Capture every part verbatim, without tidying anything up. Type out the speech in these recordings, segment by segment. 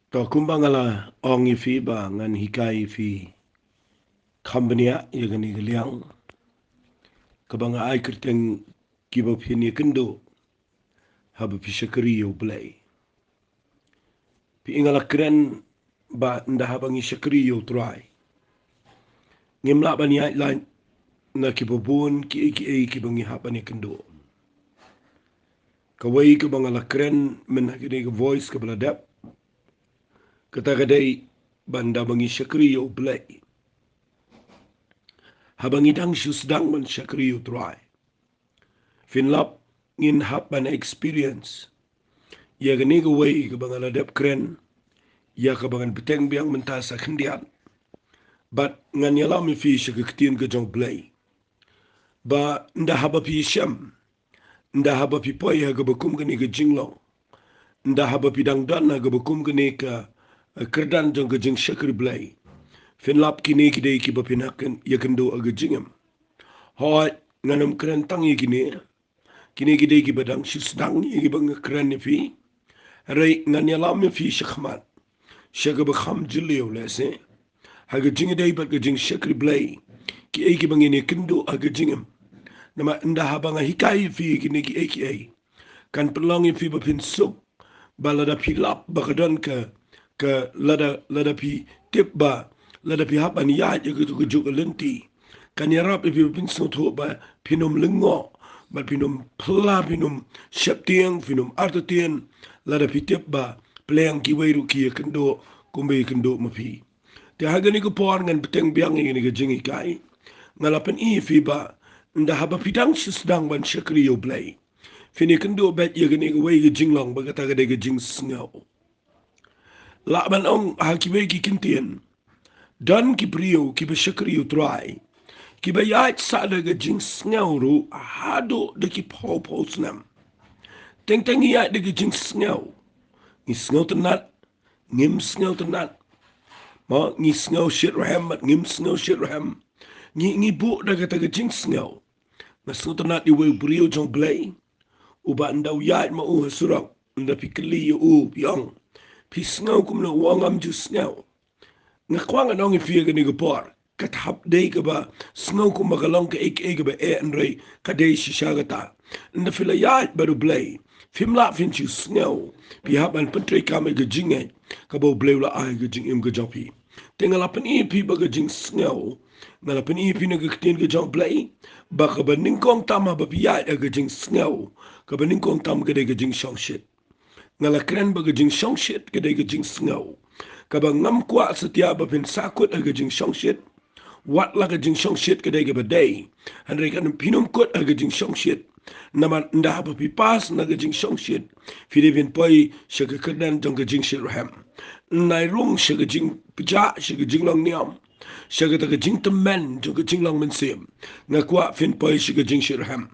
To, kumba nga la ong ïa phi ba ngan hikai ïa phi kham bniah ïa kane ka liang kaba nga ai kyrteng kiba phin ïakynduh haba phi shakri ïa U Blei. Phi, nga la kren ba ynda haba ngi shakri ïa U Trai, ngim lah ban ïaid lait na kiba bun kiei kiei kiba ngi hap ban ïakynduh. Kawei kaba nga la kren mynta ha kane ka voice kaba la dep, kata ka dei ba ynda ba ngi shakri ïa U Blei, haba ngi dang shu sdang ban shakri ïa U Trai, phin lap ngin hap ban experience ïa kane kawei kaba nga la dep kren, ïa kaba ngan bteng biang mynta sa khyndiat. Bad ngan ïalam ïa phi sha ka ktien ka jong U Blei ba ynda haba phi shem, ynda haba phi poi ha kaba kum kane ka jinglong, ynda haba phi dang don ha kaba kum kane ka, eh, kyrdan jong ka jingshakri Blei, phin lap kine ki dei kiba phin hap ban ïakynduh ha ka jingim. Hooid, ngan ym kren tang ïa kine. Kine ki dei kiba dang shu sdang ïa kiba nga kren ïa phi. Hynrei ngan ïalam ïa phi shakhmat, sha kaba kham jylliew lehse, ha ka jingïadei bad ka jingshakri Blei, kiei kiba ngin ïakynduh ha ka jingim. Namar ynda haba nga hikai ïa phi kine kiei kiei, kan pynlong ïa phi ba phin suk ba lada phi lap ba ka don ka, ka lada, lada phi tip ba lada phi hap ban ïaid ïa katu kajuh ka lynti, kan ïarap ïa phi ba phin sngewthuh ba phin ym lyngngoh, ba phin ym phylla, phin ym sheptieng, phin ym artatien, lada phi tip ba pleng kiwei ruh ki ïakynduh kumba ïakynduh ma phi. Te ha kane ka por ngan bteng biang ïa kane ka jinghikai. Nga la pyni ïa phi ba ynda haba phi dang shu sdang ban shakri ïa U Blei, phin ïakynduh beit ïa kane kawei ka jinglong ba kata ka dei ka jingsngew. Lah ban ong ha kiwei ki ktien, don ki briew kiba shakri ïa U Trai kiba ïaid sa da ka jingsngew ruh haduh da ki phew phew snem. Teng teng ngi ïaid da ka jingsngew. Ngi sngewtynnat, ngim sngewtynnat. Mo, ngi sngew shitrhem bad ngim sngew shitrhem. Ngi, ngi buh da kata ka jingsngew. Nga sngewtynnat ïa uwei u briew jong U Blei uba ynda u ïaid ma u ha surok, ynda phi kylli ïa u, phi ong, phi sngew kumno? U ong, ngam ju sngew. Nga kwah ngan ong ïa phi ha kane ka por, ka thap dei kaba sngew kumba ka long kaei kaei kaba eh, hynrei ka dei shisha kata. Ynda phi la ïaid bad U Blei, phim lah phin shu sngew. Phi hap ban pyntreikam ïa ka jingngeit kaba U Blei u la ai ha ka jingim ka jong phi. Te nga la pyni ïa phi ba ka jingsngew, nga la pyni ïa phi na ka ktien ka jong U Blei ba kaba nyngkong tam haba phi ïaid ha ka jingsngew, kaba nyngkong tam ka dei ka jingshongshit. Nga la kren ba ka jingshongshit ka dei ka jingsngew. Kaba ngam kwah satia ba phin sahkut ha ka jingshongshit. Wat la ka jingshongshit ka dei kaba dei, hynrei kan, phin ym kut ha ka jingshongshit. Namar ynda haba phi pass na ka jingshongshit, phi dei phin poi sha ka kyrdan jong ka jingshitrhem. Nai rung sha ka jingpjah, sha ka jinglong niam, sha kata ka jingtymmen jong ka jinglong mynsiem. Nga kwah phin poi sha ka jingshitrhem.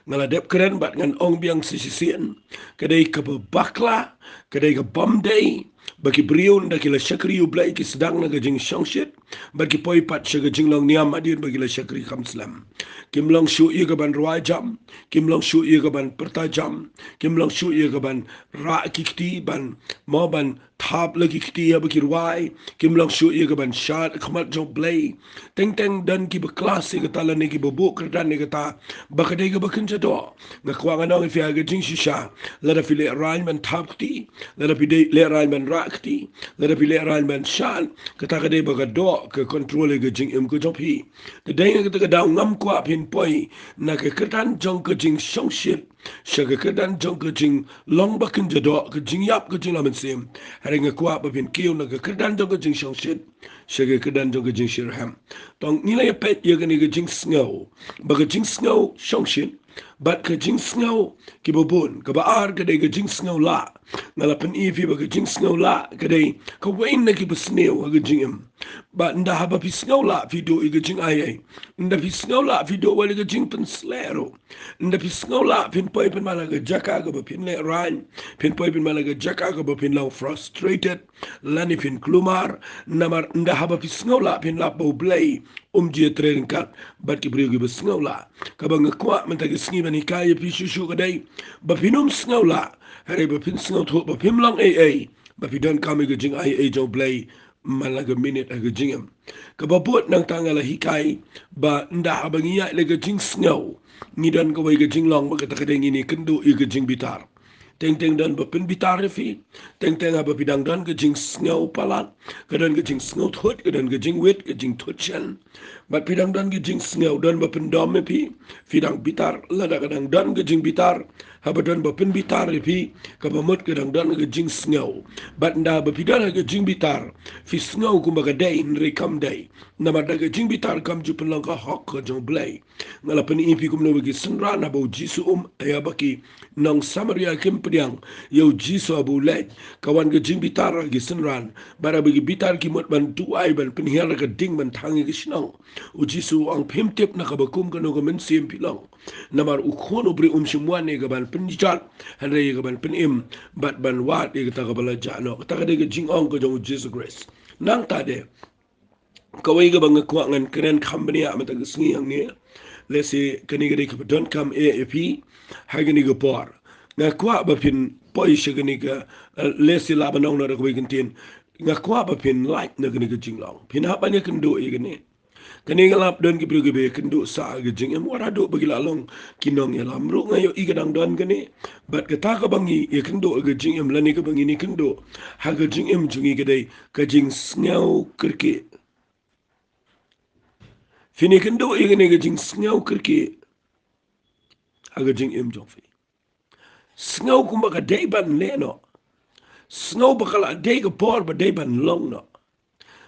Nga la dep kren bad ngan ong biang sa shisien. Ka dei kaba bakla, ka dei ka bym dei ba ki briew ynda ki la shakri ïa U Blei ki sdang na ka jingshongshit bad ki poi pat sha ka jinglong niam hadien ba ki la shakri kham slem. Kim long shuh ïa ka ban rwai jam, kim long shuh ïa ka ban pyrta jam, kim long shuh ïa ka ban rah ki kti, ban, mo, ban thap la ki kti haba ki rwai, kim long shuh ïa ka ban shad khmat jong U Blei. Teng teng don kiba klas ïa kata lane kiba buh kyrdan ïa kata ba ka dei kaba kynja doh. Nga kwah ngan ong ïa phi ha ka jingshisha, lada phi lehraiñ ban thap kti, lada phi dei lehraiñ ban rah kti, lada phi lehraiñ ban shad, kata ka dei ba ka doh, ka control ïa ka jingim ka jong phi. Te dei na kata ka daw ngam kwah phin poi na ka kyrdan jong ka jingshongshit sha ka kyrdan jong ka jinglong ba kynja doh, ka jingïap, ka jinglong mynsiem. Hynrei nga kwah ba phin kiew na ka kyrdan jong ka jingshongshit sha ka kyrdan jong ka jingshitrhem. To ngi la ïa peit ïa kane ka jingsngew, ba ka jingsngew shongshit bad ka jingsngew kiba bun. Kaba ar ka dei ka jingsngew lah. Nga la pyni ïa phi ba ka jingsngew lah ka dei kawei na kiba sniew ha ka jingim. Ba ynda haba phi sngew lah phi duh ïa ka jingai ei. Ynda phi sngew lah phi duh wat ïa ka jingpynsleh ruh. Ynda phi sngew lah phin poi pynban ha ka jaka kaba phin lehraiñ, phin poi pynban ha ka jaka kaba phin long frustrated, lane phin kulmar, namar ynda haba phi sngew lah phin lap ba U Blei um ju ïatrei ryngkat bad ki briew kiba sngew lah. Kaba nga kwah mynta ka sngi ban hikai ïa phi shuh shuh ka dei ba phin ym sngew lah, hynrei ba phin sngewthuh ba phim long ei ei, ba phi donkam ïa ka jingai ei jong U Blei man la ka minit ha ka jingim. Kaba bud nangta nga la hikai ba ynda haba ngi ïaid la ka jingsngew, ngi don kawei ka jinglong ba kata ka dei ngin ïakynduh ïa ka jingbitar. Teng teng don ba pynbitar ïa phi. Teng teng haba phi dang don ka jingsngew palat, ka don ka jingsngew thut, ka don ka jingwit, ka jingthut shen. Bad phi dang don ka jingsngew, don ba pyndom ïa phi, phi dang bitar. Lada ka dang don ka jingbitar, haba don ba pynbitar ïa phi, kaba mut ka dang don ka jingsngew. Bad ynda ba phi don ka jingbitar, phi sngew kumba ka dei, hynrei kam dei. Namar da ka jingbitar kam ju pynlong ka hok ka jong U Blei. Nga la pyni ïa phi kumno ba ki synran haba U Jisu um ïa ba ki nong Samaria kim pdiang ïa U Jisu haba u leit, ka wan ka jingbitar ha ki synran. Bad haba ki bitar ki mut ban duwai ban pynhiar ka ding ban thang ïa ki shnong, U Jisu u ong phim tip na kaba kum kano ka mynsiem phi long. Namar U Khun u briew um shym wan ïa ka ban pynjot, hynrei ïa ka ban pynim bad ban wad ïa kata kaba la jah noh. Kata ka dei ka jingong ka jong U Jisu Khrist. Nangta de kawei kaba nga kwah ngan kren kham bniah mynta ka sngi hangne. Lehse kane ka dei kaba donkam eh ïa phi ha kane ka por. Nga kwah ba phin poi sha kane ka, eh, lehse lah ban ong na da kawei ka ktien. Nga kwah ba phin lait na kane ka jinglong. Phin hap ban ïakynduh ïa kane. Kane ka lap don ki briew kiba ïakynduh sah ha ka jingim, wat haduh ba ki la long ki nongïalam ruh. Nga ïohi ka dang don kane. Bad kata kaba ngi ïakynduh ha ka jingim lane kaba ngin ïakynduh ha ka jingim jong ngi ka dei ka jingsngew kyrkieh. Phin ïakynduh ïa kane ka jingsngew kyrkieh ha ka jingim jong phi. Sngew kumba ka dei ban leh noh. Sngew ba ka la dei ka por ba dei ban long noh.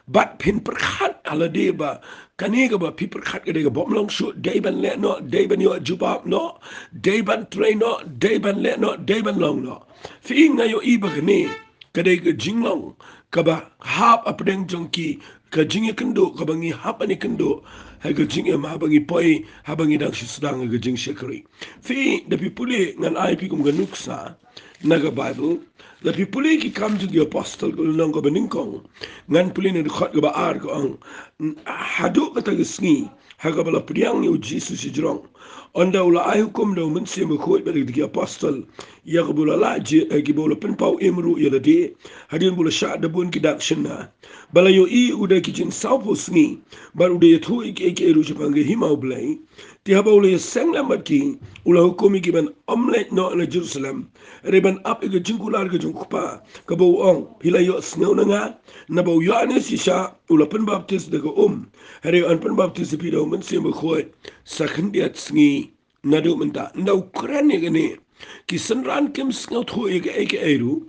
Bad phin pyrkhat ha lade ba kane kaba phi pyrkhat ka dei kaba ym long shuh, dei ban leh noh, dei ban ïoh jubab noh, dei ban trei noh, dei ban leh noh, dei ban long noh. Phi, nga ïohi ba kane ka dei ka jinglong kaba hap hapdeng jong ki, ka jingïakynduh kaba ngi hap ban ïakynduh ha ka jingim haba ngi poi, haba ngi dang shu sdang ha ka jingshakri. Phi, da phi pule, ngan ai phi kum ka nuksa na ka Baibl. Da phi pule Ki Kam jong ki Apostol ka lynnong kaba nyngkong, ngan pule na dkhot kaba ar, ka ong, haduh kata ka sngi ha kaba la pdiang ïa U Jisu shajrong, ynda u la ai hukum da U Mynsiem Bakhuid bad ki apostol, ïa kaba u la lah jied, eh, kiba u la pynpaw im ruh ïa lade, hadien ba u la shah da bun ki dak shynna. Ba la ïohi u da ki jingsawphew sngi, bad u da ïathuh ïa kiei kiei ruh shaphang ka hima U Blei. Te haba u la ïaseng lem bad ki, u la hukum ïa ki ban ym leit noh na Jerusalem, hynrei ban ap ïa ka jingkular ka jong U Kpa, kaba u ong, phi la ïohsngew na nga, naba u Ïoannis shisha u la pynbaptis da ka um, hynrei yn pynbaptis ïa phi da U Mynsiem Bakhuid sa khyndiat sngi naduh mynta. Ynda u kren ïa kane, ki synran kim sngewthuh ïa kaei kaei ruh.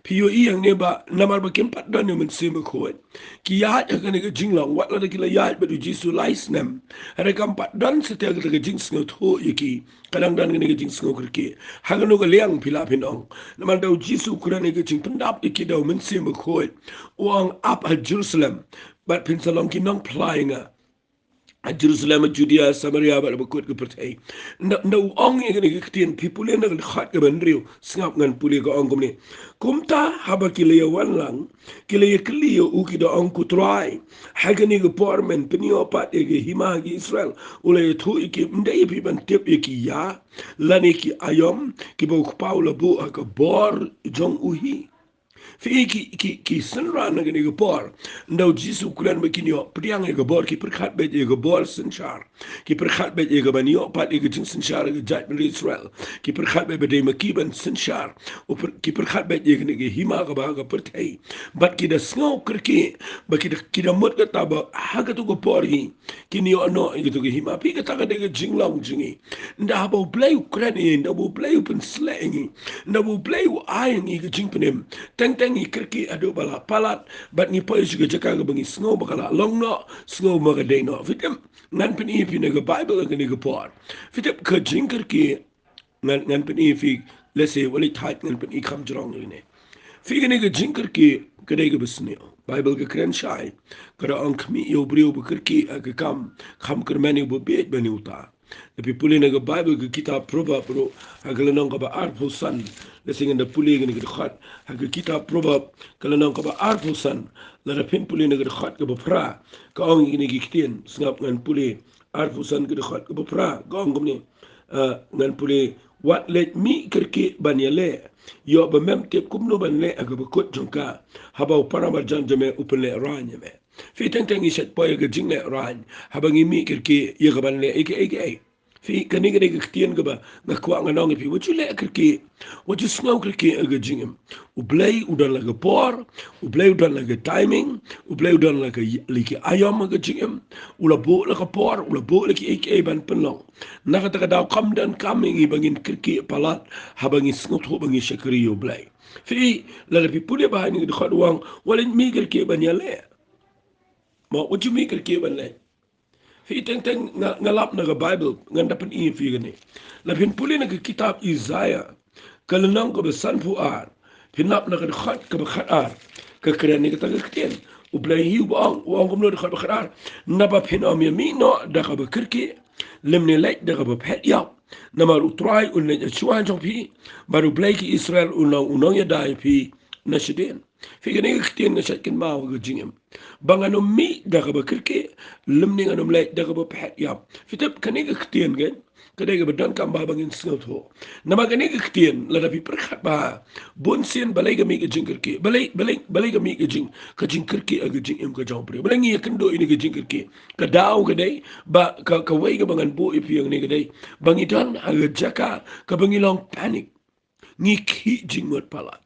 Phi ïohi hangne ba namar ba kim pat don ïa U Mynsiem Bakhuid, ki ïaid ha kane ka jinglong, wat lada ki la ïaid bad U Jisu lai snem, hynrei kam pat don satia kata ka jingsngewthuh ïa ki. Ka dang don kane ka jingsngew kyrkieh. Ha kano ka liang phi lah phin ong? Namar da U Jisu u kren ïa ka jingpyndap ïa ki da U Mynsiem Bakhuid, u ong, ap ha Jerusalem, bad phin sa long ki nongphla ïa nga ha Jerusalem, ha Judia, Samaria bad ha bakut ka pyrthei. Ynda, ynda u ong ïa kane ka ktien, phi pule na ka dkhot kaba hynriew, sngap, ngan pule, ka ong kumne. Kumta haba ki la ïawan lang, ki la ïakylli ïa u, ki da ong, Ko Trai, ha kane ka por men pynïoh pat ïa ka hima ha ki Israel? U la ïathuh ïa ki, ym dei ïa phi ban tip ïa ki ïa, lane ki aïom kiba U Kpa u la buh ha ka bor jong u hi. Phi, ki, ki, ki synran ha kane ka por, ynda U Jisu u kren ba kin ïoh pdiang ïa ka bor, ki pyrkhat beit ïa ka bor synshar. Ki pyrkhat beit ïa ka ban ïoh pat ïa ka jingsynshar ha ka jaitbynriew Israel. Ki pyrkhat beit ba dei ma ki ban synshar. U pyr-, ki pyrkhat beit ïa kane ka hima kaba ha ka pyrthei. Bad ki da sngew kyrkieh ba ki da, ki da mut kata ba ha kato ka por hi kin ïoh noh ïa kato ka hima. Phi, kata ka dei ka jinglong jong ngi. Ynda haba U Blei u kren ïa ngi, ynda haba U Blei u pynsleh ïa ngi, ynda haba U Blei u ai ïa ngi ka jingpynim, teng teng ngi kyrkieh haduh ba la palat, bad ngi poi sha ka jaka kaba ngi sngew ba ka la long noh, sngew ba ka dei noh. Phi tip, ngan pyni ïa phi na ka Baibl ha kane ka por. Phi tip, ka jingkyrkieh, ngan, ngan pyni ïa phi, lehse wat leit thait ngan pyni kham jrong ïa kane. Phi, kane ka jingkyrkieh ka dei kaba sniew. Baibl ka kren shai, ka da ong khmih ïa u briew ba kyrkieh ha ka kam, kham kyrmen ïa u ba bieit ban ïa uta. Lada phi pule na ka Baibl ka kitab Proverb ruh, ha ka lynnong kaba arphew san, lehse ngan da pule kane ka dkhot, ha ka kitab Proverb ka lynnong kaba arphew san, lada phin pule na ka dkhot kaba phra, ka ong ïa kine ki ktien, sngap ngan pule, arphew san ka dkhot kaba phra, ka ong kumne, ah, ngan pule, wat leit mih kyrkieh ban ïaleh, ïoh ba mem tip kumno ban leh ha kaba kut jong ka, haba u paramarjan jong me u pynlehraiñ ïa me. Phi, teng teng ngi shait poi ha ka jinglehrain haba ngi mih kyrkieh ïa kaban leh ei ei ei. Phi, kane ka dei ka ktien kaba nga kwah ngan ong ïa phi, wat ju leh kyrkieh, wat ju sngew kyrkieh ha ka jingim. U Blei u don la ka por, U Blei u don la ka timing, U Blei u don la ka, la ki aïom ha ka jingim. U la buh la ka por, u la buh la ki ei ei ban pynlong. Na kata ka daw kam donkam ïa ngi ba ngin kyrkieh palat haba ngi sngewthuh ba ngi shakri ïa U Blei. Phi, lada phi pule ba ha kane ka dkhot u ong, wat leit mih kyrkieh ban ïaleh. Mo, wat ju mih kyrkieh ban leh. Phi, teng teng nga, nga lap na ka Baibl, ngan da pyni ïa phi kane. Lada phin pule na ka kitab Isaïah, ka lynnong kaba sanphew ar, phin lap na ka dkhot kaba khatar, ka kren ïa kata ka ktien. U Blei hi uba ong, u ong kumno, dkhot ba khatar? Naba phin ym ïamih noh da kaba kyrkieh, lymne leit da kaba phet ïap. Namar U Trai un leit shuwa jong phi, bad U Blei ki Israel un long u nongïada ïa phi na shadien. Phi, kane ka ktien nga shait kynmaw ha ka jingim. Ba ngan ym mih da kaba kyrkieh, lymne ngan ym leit da kaba phet ïap. Phi tip, kane ka ktien ka, ka dei kaba donkam ba, ba ngin sngewthuh. Namar kane ka ktien, lada phi pyrkhat ba, bun sien balei ka mih ka jingkyrkieh, balei, balei, balei ka mih ka jing, ka jingkyrkieh ha ka jingim ka jong u briew. Balei ngi ïakynduh ïa kane ka jingkyrkieh? Ka daw ka dei ba, ka, kawei kaba ngan buh ïa phi hangne ka dei ba ngi don ha ka jaka kaba ngi long panic. Ngi khih jingmut palat.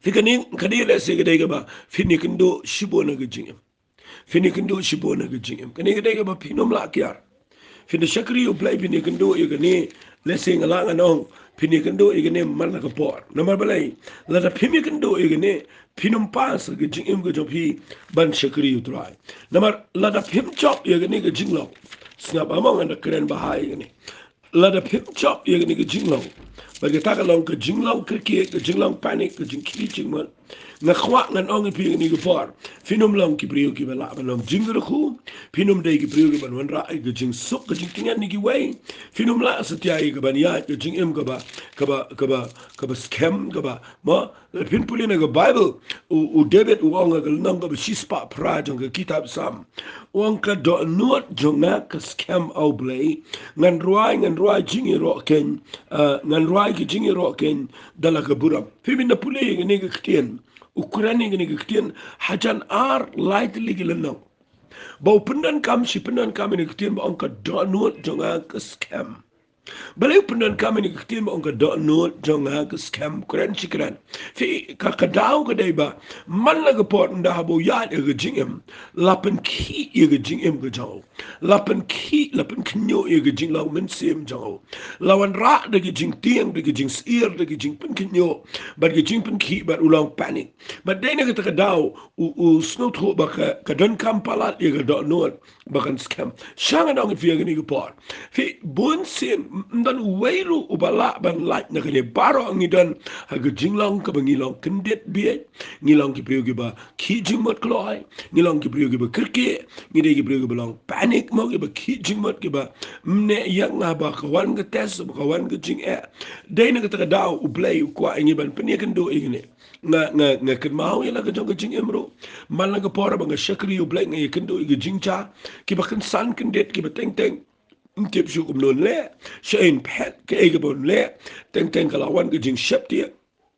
Phi, kane, kane lehse ka dei kaba phin ïakynduh shibun ha ka jingim. Phin ïakynduh shibun ha ka jingim. Kane ka dei kaba phin ym lah kiar. Phin da shakri ïa U Blei, phin ïakynduh ïa kane, lehse nga lah ngan ong, phin ïakynduh ïa kane man la ka por. Namar balei? Lada phim ïakynduh ïa kane, phin ym pass ha ka jingim ka jong phi ban shakri ïa U Trai. Namar lada phim jop ïa kane ka jinglong, sngap, ha mo, ngan da kren bha ïa kane. Lada phim jop ïa kane ka jinglong, bad kata ka long ka jinglong kyrkieh, ka jinglong panic, ka jingkhih jingmut, nga kwah ngan ong ïa phi ha kane ka por, phin ym long ki briew kiba lah ban long jingkyrkhu, phin ym dei ki briew kiban wanrah ïa ka jingsuk ka jingtyngen na kiwei, phin ym lah satia ïa kaban ïaid ka jingim kaba, kaba, kaba, kaba skhem, kaba, mo, lada phin pule na ka Baibl, u, u David u ong ha ka lynnong kaba shispah phra jong ka kitab Salm, u ong, ka dohnud jong nga ka skhem ha U Blei, ngan rwai, ngan rwai jingïaroh keiñ, ah, ngan rwai ki jingïaroh keiñ da la ka burom. Phi, phin da pule ïa kane ka ktien, u kren ïa kane ka ktien hajan ar lai tylli ki lynnong. Ba u pyndonkam, shi pyndonkam ïa kane ka ktien ba ong, ka dohnud jong nga ka skhem. Balei u pyndonkam ïa kane ka ktien ba ong, ka dohnud jong nga ka skhem? Kren shi kren. Phi, ka, ka daw ka dei ba man la ka por, ynda haba u ïaid ha ka jingim, la pynkhih ïa ka jingim ka jong u. La pynkhih, la pynkhynñiuh ïa ka jinglong mynsiem jong u. La wanrah da ka jingtieng, da ka jingsyier, da ka jingpynkhynñiuh, bad ka jingpynkhih, bad u long panic. Bad dei na kata ka daw u, u sngewthuh ba ka, ka donkam palat ïa ka dohnud ba kan skhem. Sha nga ong ïa phi ha kane ka por, phi, bun sien, ym don uwei ruh uba lah ban lait na kane. Baroh ngi don ha ka jinglong kaba ngi long kyndit bieit. Ngi long ki briew kiba khih jingmut kloi. Ngi long ki briew kiba kyrkieh. Ngi dei ki briew kiba long panic mo, kiba khih jingmut, kiba ym neh ïeng haba ka wan ka test, haba ka wan ka jingeh. Dei na kata ka daw U Blei u kwah ïa ngi ban pynïakynduh ïa kane. Nga, nga, nga kynmaw ïa la ka jong ka jingim ruh. Man la ka por ba nga shakri ïa U Blei, nga ïakynduh ïa ka jingjia, kiba kynsan kyndit, kiba teng teng ym tip shuh kumno un leh, sha ei un phet, kaei kaba un leh. Teng teng ka la wan ka jingsheptieng,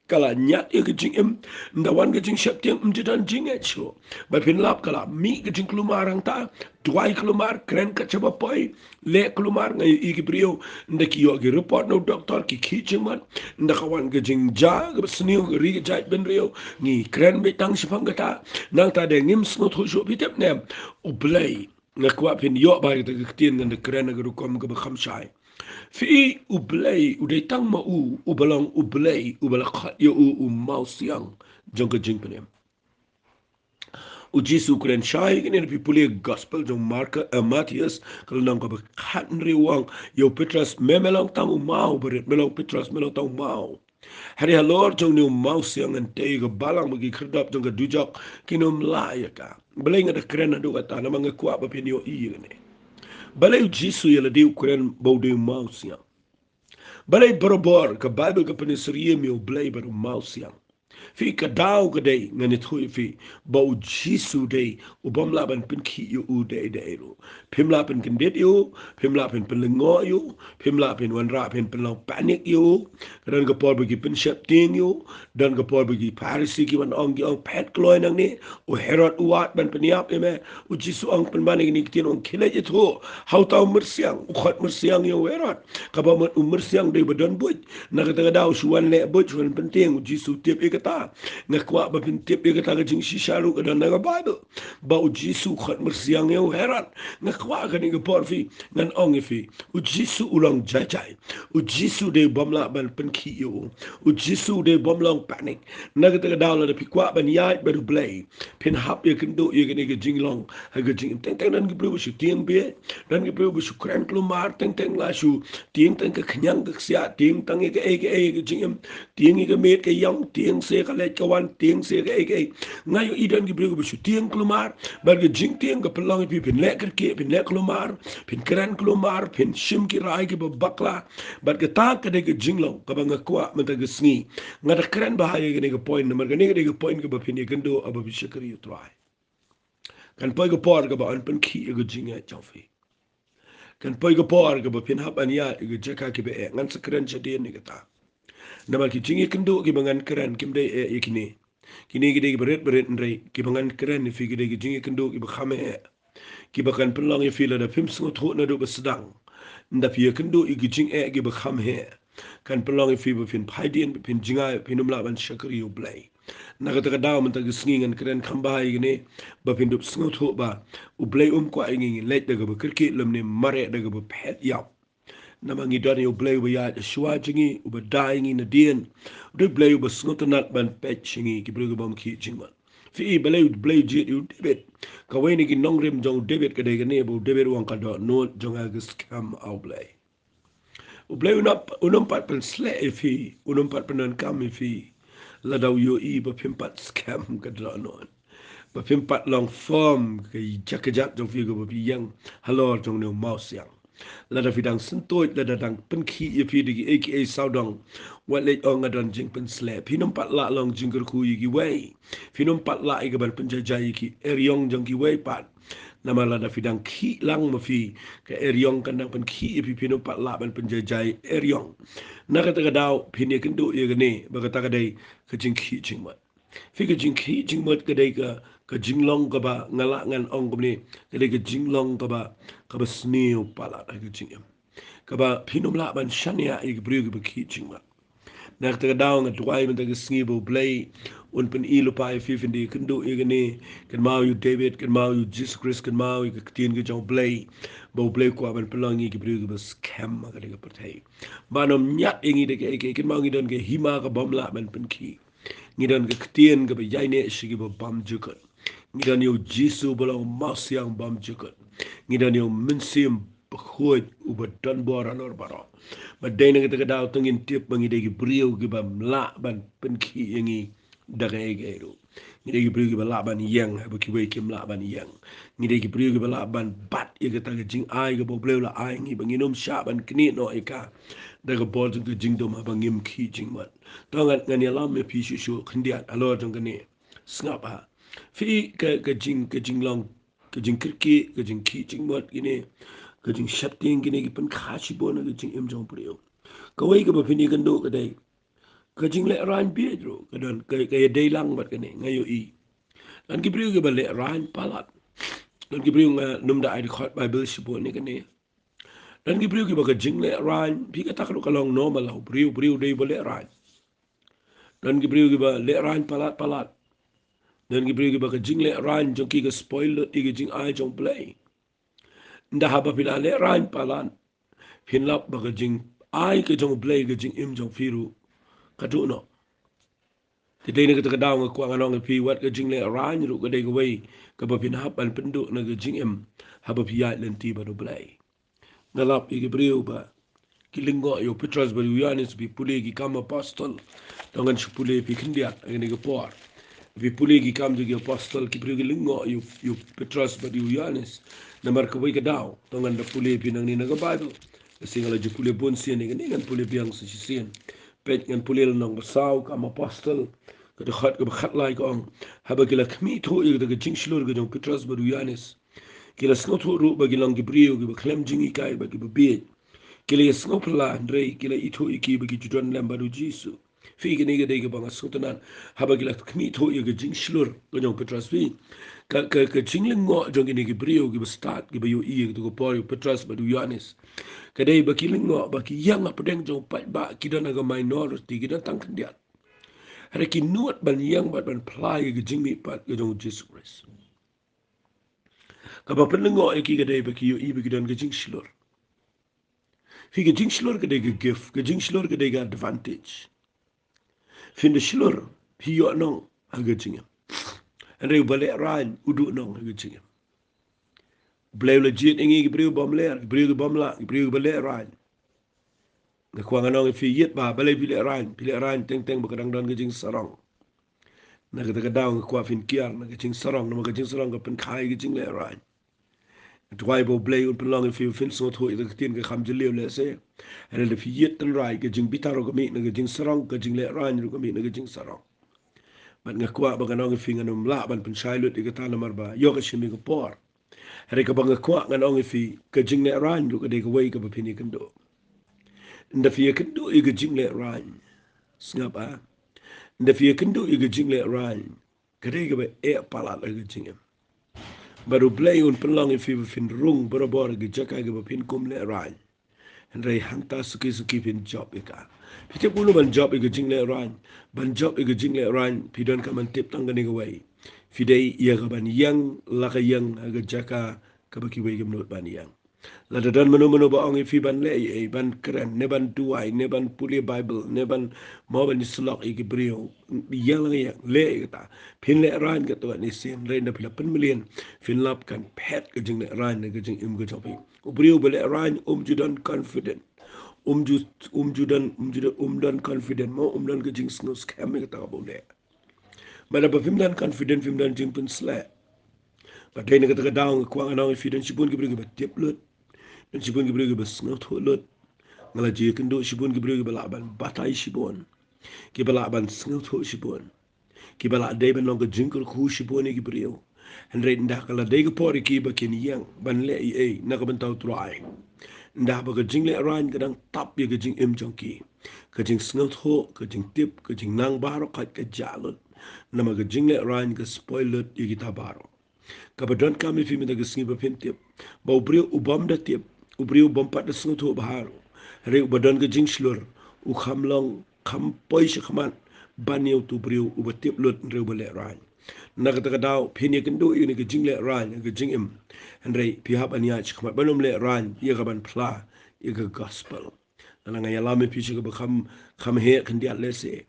ka la ñiad ïa ka jingim. Ynda wan ka jingsheptieng, ym ju don jingngeit shuh. Ba phin lap, ka la mih ka jingkulmar hangta, duwai kulmar, kren kat shaba poi, leh kulmar. Nga ïohi ki briew, ynda ki ïoh ki report na u doktor, ki khih jingmut. Ynda ka wan ka jingjia kaba sniew, ka ri ka jaitbynriew, ngi kren beit tang shaphang kata. Nangta de ngim sngewthuh shuh. Phi tip ne em, U Blei, nga kwah phin ïoh ba ïa kata ka ktien ngan da kren ha ka rukom kaba kham shai. Phi, U Blei u dei tang ma u uba long U Blei uba la khot ïa u u mawsiang jong ka jingpynim. U Jisu u kren shai kane, lada phi pule Gospel jong Mark, eh, Mathaios, ka lynnong kaba khathynriew, u ong ïa u Petros, me, me long tang u maw barit, me long Petros, me long tang u maw. Hynrei halor jong une u mawsiang ngan tei ïa ka balang ba ki khyrdop jong ka dujok kin ym lah ïa ka. Balei nga da kren haduh katta? Namar nga kwah ba phin ïohi ïa kane. Balei u Jisu ïa lade u kren ba u dei u mawsiang? Balei barabor ka Baibl ka pynsyriem ïa u Blei bad u mawsiang? Phi, ka daw ka dei, ngan ïathuh ïa phi, ba u Jisu dei u bym lah ban pynkhih ïa u da ei da ei ruh. Phim lah pynkyndit ïa u, phim lah pyn pynlyngngoh ïa u, phim lah pynwanrah, phin pynlong panic ïa u. Ka don ka por ba ki pynsheptieng ïa u, don ka por ba ki Pharisi ki wan ong, ki ong, phet kloi nangne, u Herod u wad ban pynïap ïa me. U Jisu ong, pynban ïa kine ki ktien, ong, khie leit ïathuh ha uta u myrsiang, u khot myrsiang ïa u Herod. Kaba mut u myrsiang dei ba don buit. Na kata ka daw shu wan leh buit, shu wan pyntieng, u Jisu u tip ïa kata. Nga kwah ba phin tip ïa kata, ka jingshisha ruh ka don na ka Baibl, ba u Jisu u khot myrsiang ïa u Herod. Nga kwah kane ka por phi, ngan ong ïa phi, u Jisu u long jai jai. U Jisu dei u bym lah ban pynkhih ïa u. U Jisu u dei u bym long panic. Na kata ka daw lada phi kwah ban ïaid bad u Blei, phin hap ïakynduh ïa kane ka jinglong ha ka jingim. Teng teng don ki briew ba shu tieng bieit, don ki briew ba shu kren klumar, teng teng la shu tieng tang ka khñiang ka ksiah, tieng tang ïa kaei kaei ka jingim, tieng ïa ka miet ka ïong, tieng sa ïa ka leit ka wan, tieng sa ïa kaei kaei. Nga ïohi don ki briew ba shu tieng klumar, bad ka jingtieng ka pynlong ïa phi phin leh kyrkieh, phin leh klumar, phin kren klumar, phin shim ki rai kiba bakla. Bad kata ka dei ka jinglong kaba nga kwah mynta ka sngi. Nga da kren bha ïa kane ka point, namar kane ka dei ka point kaba phin ïakynduh haba phi shakri ïa u Trai. Kan poi ka por kaba yn pynkhih ïa ka jingeh jong phi. Kan poi ka por kaba phin hap ban ïaid ïa ka jaka kiba eh. Ngan sa kren shadien ïa kata. Namar ki jingïakynduh kiba ngan kren kim dei eh ïa kine. Kine ki dei kiba rit ba rit, hynrei kiba ngan kren ïa phi ki dei ki jingïakynduh kiba kham heh, kiba kan pynlong ïa phi lada phim sngewthuh naduh ba sdang, ynda phi ïakynduh ïa ki jingeh kiba kham heh, kan pynlong ïa phi ba phin phai dien, ba phin jngai, ba phin ym lah ban shakri ïa u Blei. Na kata ka daw mynta ka sngi ngan kren kham bha ïa kane, ba phin dup sngewthuh ba u Blei um kwah ïa ngi ngin leit da kaba kyrkieh lymne mareh da kaba phet ïap. Namar ngi don ïa u Blei uba ïaid shuwa jong ngi, uba da ïa ngi nadien. U dei u Blei uba sngewtynnat ban peit sha ngi, ki briew ki bym khih jingmut. Phi i, balei u Blei u jied ïa u David? Kawei na ki nongrim jong u David ka dei kane, ba u David u ong, ka dohnud jong nga ka skhem ha u Blei. U Blei un ym, un ym pat pynsleh ïa phi, un ym pat pyndonkam ïa phi, lada u ïohi ba phim pat skhem ka dohnud, ba phim pat long firm ka jaka kjat jong phi kaba phi ïeng halor jong une u mawsiang. Lada phi dang syntuid, lada dang pynkhih ïa phi da kiei kiei sawdong, wat leit ong nga don jingpynsleh. Phin ym pat lah long jingkyrkhu ïa kiwei. Phin ym pat lah ïa ka ban pynjaijai ïa ki eriong jong kiwei pat. Namar lada phi dang khih lang ma phi, ka eriong kan dang pynkhih ïa phi, phin ym pat lah ban pynjaijai eriong. Na kata ka daw phin ïakynduh ïa kane, ba kata ka dei ka jingkhih jingmut. Phi, ka jingkhih jingmut ka dei ka, ka jinglong kaba nga lah ngan ong kumne, ka dei ka jinglong kaba, kaba sniew palat ha ka jingim. Kaba phin ym lah ban shaniah ïa ki briew kiba khih jingmut. Na kata ka daw nga duwai mynta ka sngi ba u Blei un pyni lypa ïa phi, phin da ïakynduh ïa kane, kynmaw ïa u David, kynmaw ïa u Jisu Khrist, kynmaw ïa ka ktien ka jong u Blei, ba u Blei u kwah ban pynlong ïa ngi ki briew kiba skhem ha kane ka pyrthei. Ban ym ñiad ïa ngi da kaei kaei, kynmaw ngi don ka hima ka bym lah ban pynkhih. Ngi don ka ktien kaba ïaineh sha kiba bymjukut. Ngi don ïa u Jisu ba long u mawsiang bymjukut. Ngi don ïa u Mynsiem Bakhuid uba don bor halor baroh. Ba dei na kata ka daw to ngin tip ba ngi dei ki briew ki bym lah ban pynkhih ïa ngi da kaei kaei ruh. Ngi dei ki briew kiba lah ban ïeng haba kiwei kim lah ban ïeng. Ngi dei ki briew kiba lah ban bat ïa kata ka jingai kaba u Blei u la ai ngi, ba ngin ym shah ban knieh noh ïa ka da ka bor jong ka jingdum haba ngim khih jingmut. To ngan, ngan ïalam ïa phi shuh shuh khyndiat halor jong kane. Sngap ha. Phi, ka, ka jing, ka jinglong, ka jingkyrkieh, ka jingkhih jingmut kine, ka jingsheptieng kine ki pynkha shibun ha ka jingim jong u briew. Kawei kaba phin ïakynduh ka dei ka jinglehrain bieit ruh ka don, ka, ka ïadei lang bad kane, nga ïohi. Don ki briew kiba lehrain palat. Don ki briew, ngam da ai dkhot Baibl shibun ïa kane. Don ki briew kiba ka jinglehrain, phi, kata ka ruh ka long normal ha u briew, briew dei ba lehrain. Don ki briew kiba lehrain palat palat. Don ki briew kiba ka jinglehrain jong ki ka spoil lut ïa ka jingai jong u Blei. Ynda haba phi la lehrain palat, phin lap ba ka jingai ka jong u Blei ha ka jingim jong phi ruh ka duh noh. Te dei na kata ka daw nga kwah ngan ong ïa phi, wat ka jinglehrain ruh ka dei kawei kaba phin hap ban pynduh na ka jingim haba phi ïaid lynti bad u Blei. Nga lap ïa ki briew ba ki lyngngoh ïa u Petros bad u Ïoannis, phi pule ki Kam Apostol. To ngan shu pule phi khyndiat ha kane ka por. Phi pule ki Kam jong ki Apostol, ki briew ki lyngngoh ïa u, ïa u Petros bad u Ïoannis. Namar kawei ka daw, to ngan da pule phi nangne na ka Baibl. Ka sien nga la ju pule bun sien, kane ngan pule biang sa shisien. Peit, ngan pule lynnong ba saw, Kam Apostol, ka dkhot kaba khatlai ka ong: Haba ki la khmih thuh ïa kata ka jingshlur ka jong u Petros bad u Ïoannis, ki la sngewthuh ruh ba ki long ki briew kiba khlem jinghikai bad kiba bieit. Ki la ïasngewphylla, hynrei ki la ithuh ïa ki ba ki ju don lem bad u Jisu. Phi, kane ka dei kaba nga sngewtynnat. Haba ki la khmih thuh ïa ka jingshlur ka jong u Petros, phi, ka, ka, ka jinglyngngoh jong kine ki briew kiba stad, kiba ïohi ïa kata ka por ïa u Petros bad u Ïoannis, ka dei ba ki lyngngoh ba ki ïeng hapdeng jong u paidbah, ki don ha ka minority, ki don tang khyndiat. Hynrei ki nud ban ïeng bad ban phla ïa ka jingmihpat ka jong u Jisu Khrist. Kaba pynlyngngoh ïa ki ka dei ba ki ïohi ba ki don ka jingshlur. Phi, ka jingshlur ka dei ka gift, ka jingshlur ka dei ka advantage. Phin da shlur, phi ïoh nong ha ka jingim. Hynrei uba lehraiñ u duh nong ha ka jingim. U Blei u la jied ïa ngi ki briew bym ler, ki briew ki bym lah, ki briew kiba lehraiñ. Nga kwah ngan ong ïa phi, ïit ba balei phi lehraiñ, phi lehraiñ teng teng ba ka dang don ka jingsarong. Na kata ka daw nga kwah phin kiar na ka jingsarong, namar ka jingsarong ka pynkha ïa ka jinglehraiñ. Nga duwai ba U Blei un pynlong ïa phi ba phin sngewthuh ïa ka ktien ka kham jylliew lehse. Hynrei lada phi ïit tynrai, ka jingbitar ruh ka mih na ka jingsarong, ka jinglehraiñ ruh ka mih na ka jingsarong. Bad nga kwah ba ngan ong ïa phi, ngan ym lah ban pynshai lut ïa kata namar ba ïoh ka shim ïa ka por. Hynrei kaba nga kwah ngan ong ïa phi, ka jinglehraiñ ruh ka dei kawei kaba phin ïakynduh. Ynda phi ïakynduh ïa ka jinglehraiñ, sngap ah, ynda phi ïakynduh ïa ka jinglehraiñ, ka dei kaba eh palat ha ka jingim. Bad U Blei un pynlong ïa phi ba phin rung barabor ha ka jaka kaba phin kum lehraiñ. Hynrei hangta suki suki phin jop ïa ka. Phi tip kumno ban jop ïa ka jinglehraiñ? Ban jop ïa ka jinglehraiñ, phi donkam ban tip tang kane kawei. Phi dei ïa ka ban ïeng la ka ïeng ha ka jaka kaba kiwei kim nud ban ïeng. Lada don mano mano ba ong ïa phi ban leh ei ei, ban kren, ne ban duwai, ne ban pule Baibl, ne ban, mo, ban ïasyllok ïa ki briew, ïeng la ka ïeng, leh ïa kata. Phin lehraiñ katto katne sien, hynrei ynda phi la pynmlien, phin lap kan phet ka jinglehraiñ na ka jingim ka jong phi. U briew uba lehraiñ um ju don confident. Um ju, um ju don, um ju don, um don confident, mo, um don ka jingsngewskhem ïa kata kaba u leh. Bad haba phim don confident, phim don jingpynsleh. Bad dei na kata ka daw nga kwah ngan ong ïa phi, don shibun ki briew kiba tip lut, don shibun ki briew kiba sngewthuh lut. Nga la ju ïakynduh shibun ki briew kiba lah ban batai shibun, kiba lah ban sngewthuh shibun, kiba lah dei ban long ka jingkyrkhu shibun ïa ki briew. Hynrei ynda ka la dei ka por ïa ki ba kin ïeng ban leh ei ei na ka bynta U Trai, ynda ba ka jinglehraiñ ka dang tap ïa ka jingim jong ki, ka jingsngewthuh, ka jingtip, ka jingnang baroh ka, ka jah lut. Namar ka jinglehraiñ ka spoil lut ïa kita baroh. Kaba donkam ïa phi mynta ka sngi ba phin tip ba u briew u bym da tip, u briew u bym pat da sngewthuh bha ruh, hynrei uba don ka jingshlur, u kham long, kham poi sha khmat ban ïa utu u briew uba tip lut, hynrei uba lehraiñ. Na kata ka daw phin ïakynduh ïa kane ka jinglehraiñ ha ka jingim, hynrei phi hap ban ïaid sha khmat ban ym lehraiñ ïa ka ban phla ïa ka gospel. Lada nga ïalam ïa phi sha kaba kham, kham heh khyndiat lehse.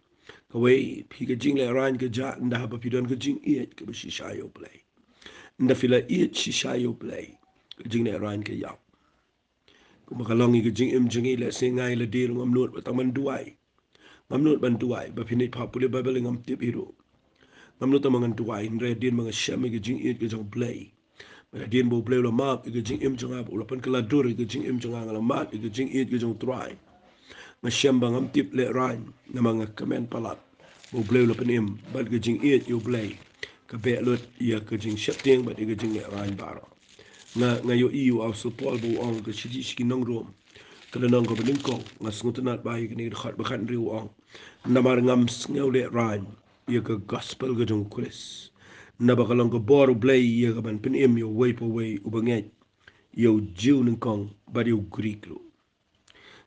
Kawei, phi, ka jinglehraiñ ka jah ynda haba phi don ka jingïeit kaba shisha ïa U Blei. Ynda phi la ïeit shisha ïa U Blei, ka jinglehraiñ ka ïap. Kumba ka long ïa ka jingim jong ngi, lehse nga, ïa lade ruh ngam nud ba tang ban duwai. Ngam nud ban duwai, ba phin ïa pule Baibl ngam tip hi ruh. Ngam nud tang ba ngan duwai, hynrei hadien ba nga shem ïa ka jingïeit ka jong U Blei, bad hadien ba U Blei u la map ïa ka jingim jong nga, ba u la pynkylla dur ïa ka jingim jong nga, nga la map ïa ka jingïeit ka jong U Trai. Nga shem ba ngam tip lehraiñ, namar nga kmen palat ba U Blei u la pynim, bad ka jingïeit ïa U Blei ka beh lut ïa ka jingsheptieng bad ïa ka jinglehraiñ baroh. Nga, nga ïohi ïa u Apostol Paul ba u ong ha ka shithi sha ki nong Rom, ka lynnong kaba nyngkong, nga sngewtynnat bha ïa kane ka dkhot ba khathynriew, u ong: Namar ngam sngew lehraiñ ïa ka gospel ka jong U Khrist, naba ka long ka bor U Blei ïa ka ban pynim ïa uwei pa uwei uba ngeit, ïa u Jiw nyngkong bad ïa u Grik ruh.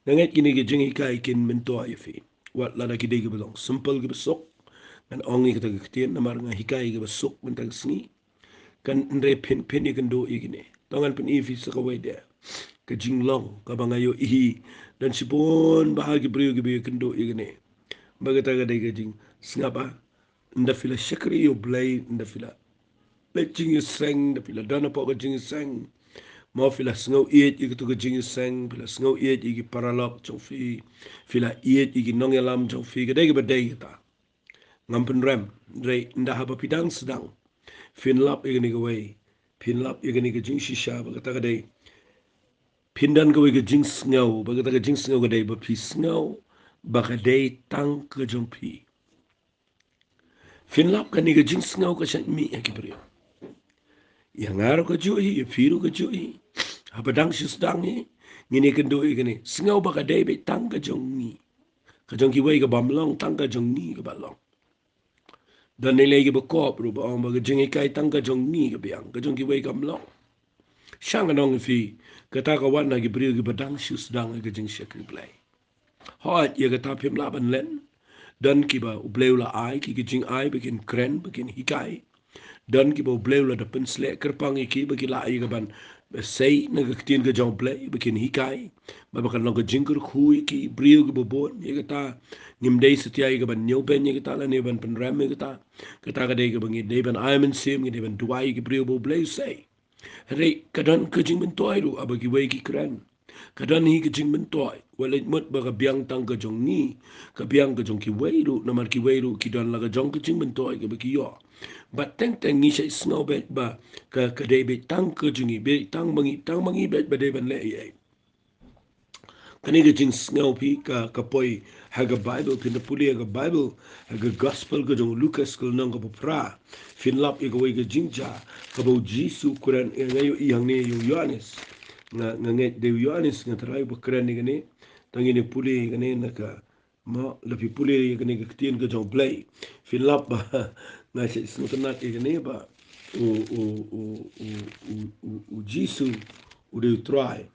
Nga ngeit kine ki jinghikai kin myntoi ïa phi, wat lada ki dei kiba long simple, kiba suk. Ngan ong ïa kata ka ktien namar nga hikai kiba suk mynta ka sngi. Kan, hynrei phin, phin ïakynduh ïa kine. To ngan pyni ïa phi sa kawei de ka jinglong kaba nga ïohi, don shibun bha ki briew kiba ïakynduh ïa kine. Ba kata ka dei ka jingsngap ah. Ynda phi la shakri ïa U Blei, ynda phi la leit jingïaseng, ynda phi la don hapoh ka jingïaseng, Mo phi la sngew ïeit ïa kito ki jingïaseng, phi la sngew ïeit ïa ki paralok jong phi, phi la ïeit ïa ki nongïalam jong phi, ka dei kaba dei kata. Ngam pynrem, hynrei ynda haba phi dang sdang, phin lap ïa kane kawei, phin lap ïa kane ka jingshisha ba kata ka dei. Phin don kawei ka jingsngew, ba kata ka jingsngew ka dei ba phi sngew ba ka dei tang ka jong phi. Phin lap kane ka jingsngew ka shait mih ha ki briew. Ïa nga ruh ka juh hi, ïa phi ruh ka juh hi. Haba dang shu sdang hi, ngin ïakynduh ïa kane. Sngew ba ka dei beit tang ka jong ngi. Ka jong kiwei ka bym long, tang ka jong ngi kaba long. Don lei lei kiba kop ruh ba ong ba ka jinghikai tang ka jong ngi ka biang, ka jong kiwei kam long. Shang ngan ong ïa phi, kata ka wan na ki briew kiba dang shu sdang ïa ka jingshakri Blei. Hooid, ïa kata phim lah ban len. Don kiba U Blei u la ai ki, ki jingai ba kin kren, ba kin hikai. Don kiba U Blei u la da pynsleh kyrpang ïa ki ba ki lah ïa ka ban sei na ka ktien ka jong U Blei, ba kin hikai. Ba, ba kan long ka jingkyrkhu ïa ki briew kiba bun. Ïa kata ngim dei satia ïa ka ban ñiewbeiñ ïa kata lane ban pynrem ïa kata. Kata ka dei kaba ngi dei ban ai mynsiem, ngi dei ban duwai ïa ki briew ba U Blei u sei. Hynrei ka don ka jingmyntoi ruh haba kiwei ki kren. Ka don hi ka jingmyntoi, wat leit mut ba ka biang tang ka jong ngi, ka biang ka jong kiwei ruh, namar kiwei ruh ki don la ka jong ka jingmyntoi kaba ki ïoh. Bad teng teng ngi shait sngew beit ba ka, ka dei beit tang ka jong ngi, beit tang ma ngi, tang ma ngi beit ba dei ban leh ei ei. Kane ka jingsngew phi ka, ka poi ha ka Baibl, phin da pule ha ka Baibl, ha ka Gospel ka jong u Lukas ka lynnong kaba phra. Phin lap ïa kawei ka jingjia kaba U Jisu u kren, nga ïohi hangne ïa u Ïoannis. Nga, nga ngeit dei u Ïoannis, nga tharai uba kren ïa kane. Tang ngin ïa pule ïa kane na ka, mo, la phi pule ïa kane ka ktien ka jong U Blei, phin lap ba nga shait sngewtynnat ïa kane ba u, u, u Jisu u dei u Trai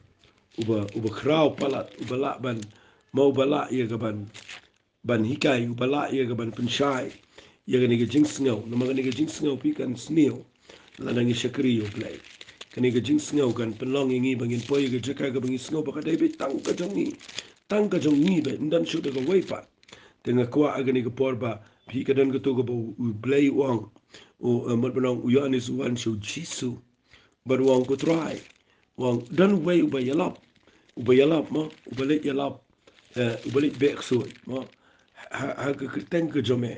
uba, uba khraw palat, uba lah ban, mo, uba lah ïa ka ban, ban hikai, uba lah ïa ka ban pynshai ïa kane ka jingsngew. Namar kane ka jingsngew phi kan sniew lada ngi shakri ïa U Blei. Kane ka jingsngew kan pynlong ïa ngi ba ngin poi ïa ka jaka kaba ngi sngew ba ka dei beit tang ka jong ngi. Tang ka jong ngi beit, ym don shuh da kawei pat. Te nga kwah ha kane ka por ba phi, ka don kato kaba U Blei u ong, u, eh, mut ban ong u Ïoannis u wan sha u Jisu bad u ong, ko Trai, u ong, don uwei uba ïalap, uba ïalap, mo, uba leit ïalap, eh, uba leit beh ksuid, mo, ha, ha ka kyrteng ka jong me.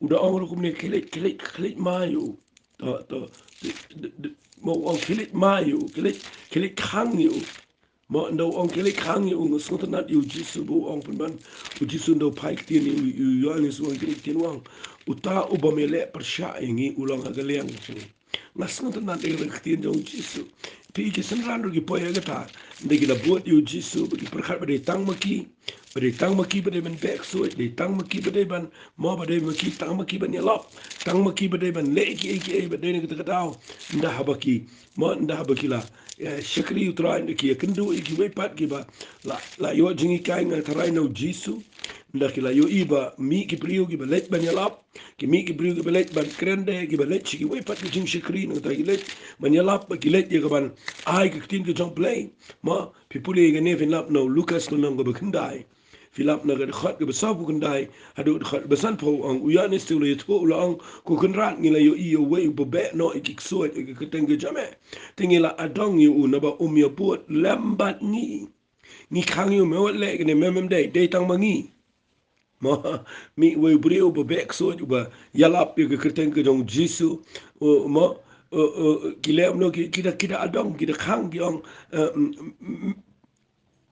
U da ong ruh kumne, khie leit, khie leit, khie leit mai ïa u. To, to, de, de, de, mo, u ong khie leit mai ïa u, khie leit, khie leit khang ïa u. Mo, ynda u ong khie leit khang ïa u, nga sngewtynnat ïa u Jisu ba u ong pynban. U Jisu ynda u phai ktien ïa u, ïa u Ïoannis, u ong kine ki ktien, u ong, uta u bym ïaleh pyrshah ïa ngi u long ha ka liang jong ngi. Nga sngewtynnat ïa ka ktien jong u Jisu. Phi, ki synran ruh ki poi ha kata. Ynda ki la bud ïa u Jisu, ba ki pyrkhat ba dei tang ma ki, ba dei tang ma ki ba dei ban beh ksuid, dei tang ma ki ba dei ban, mo, ba dei ma ki, tang ma ki ban ïalap, tang ma ki ba dei ban leh kiei kiei ba dei na kata ka daw. Ynda haba ki, mo, ynda haba ki la, eh, shakri ïa u Trai, ynda ki ïakynduh ïa kiwei pat kiba la, la ïoh jinghikai, nga tharai na u Jisu. Ynda ki la ïohi ba mih ki briew kiba leit ban ïalap, ki mih ki briew kiba leit ban kren de, kiba leit sha kiwei pat ki jingshakri, nangta ki leit ban ïalap, ba ki leit ïa ka ban ai ka ktien ka jong U Blei. Mo, phi pule ïa kane, phin lap na u Lukas ka lynnong kaba khyndai. Phi lap na ka dkhot kaba sawphew khyndai haduh dkhot kaba sanphew, u ong, u Ïoannis te u la ïathuh, u la ong, ko Kynrad, ngi la ïohi ïa uwei uba beh noh ïa ki ksuid ha ka kyrteng ka jong me. Te ngi la adong ïa u, naba um ïabud lem bad ngi. Ngi khang ïa u, me wat leh kane, me mem dei, dei tang ma ngi. Mo, mih uwei u briew uba beh ksuid, uba ïalap ïa ka kyrteng ka jong u Jisu. O, mo, o, o, ki leh kumno, ki, ki da, ki da adong, ki da khang, ki ong, eh, mm, mm, mm,